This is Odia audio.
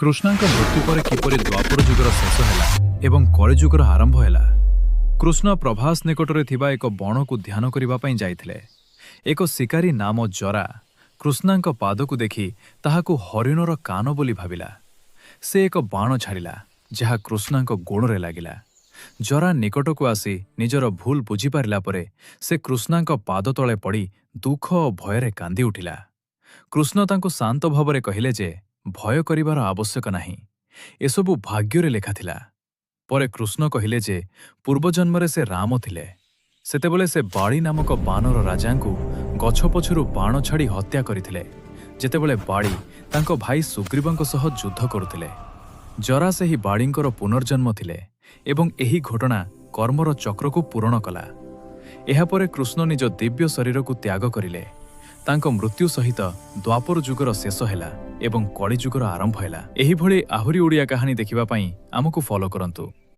କୃଷ୍ଣଙ୍କ ମୃତ୍ୟୁ ପରେ କିପରି ଦ୍ୱାପର ଯୁଗର ଶେଷ ହେଲା ଏବଂ କଳିଯୁଗର ଆରମ୍ଭ ହେଲା। କୃଷ୍ଣ ପ୍ରଭାସ ନିକଟରେ ଥିବା ଏକ ବଣକୁ ଧ୍ୟାନ କରିବା ପାଇଁ ଯାଇଥିଲେ। ଏକ ଶିକାରୀ ନାମ ଜରା କୃଷ୍ଣଙ୍କ ପାଦକୁ ଦେଖି ତାହାକୁ ହରିଣର କାନ ବୋଲି ଭାବିଲା। ସେ ଏକ ବାଣ ଛାଡ଼ିଲା, ଯାହା କୃଷ୍ଣଙ୍କ ଗୋଡ଼ରେ ଲାଗିଲା। ଜରା ନିକଟକୁ ଆସି ନିଜର ଭୁଲ ବୁଝିପାରିଲା ପରେ ସେ କୃଷ୍ଣଙ୍କ ପାଦ ତଳେ ପଡ଼ି ଦୁଃଖ ଓ ଭୟରେ କାନ୍ଦି ଉଠିଲା। କୃଷ୍ଣ ତାଙ୍କୁ ଶାନ୍ତ ଭାବରେ କହିଲେ ଯେ ଭୟ କରିବାର ଆବଶ୍ୟକ ନାହିଁ, ଏସବୁ ଭାଗ୍ୟରେ ଲେଖାଥିଲା। ପରେ କୃଷ୍ଣ କହିଲେ ଯେ ପୂର୍ବଜନ୍ମରେ ସେ ରାମ ଥିଲେ। ସେତେବେଳେ ସେ ବାଳି ନାମକ ବାନର ରାଜାଙ୍କୁ ଗଛ ପଛରୁ ବାଣ ଛାଡ଼ି ହତ୍ୟା କରିଥିଲେ, ଯେତେବେଳେ ବାଳି ତାଙ୍କ ଭାଇ ସୁଗ୍ରୀବଙ୍କ ସହ ଯୁଦ୍ଧ କରୁଥିଲେ। ଜରା ସେହି ବାଳିଙ୍କର ପୁନର୍ଜନ୍ମ ଥିଲେ ଏବଂ ଏହି ଘଟଣା କର୍ମର ଚକ୍ରକୁ ପୂରଣ କଲା। ଏହାପରେ କୃଷ୍ଣ ନିଜ ଦିବ୍ୟ ଶରୀରକୁ ତ୍ୟାଗ କରିଲେ। ତାଙ୍କ ମୃତ୍ୟୁ ସହିତ ଦ୍ୱାପର ଯୁଗର ଶେଷ ହେଲା ଏବଂ କଳିଯୁଗର ଆରମ୍ଭ ହେଲା। ଏହିଭଳି ଆହୁରି ଓଡ଼ିଆ କାହାଣୀ ଦେଖିବା ପାଇଁ ଆମକୁ ଫଲୋ କରନ୍ତୁ।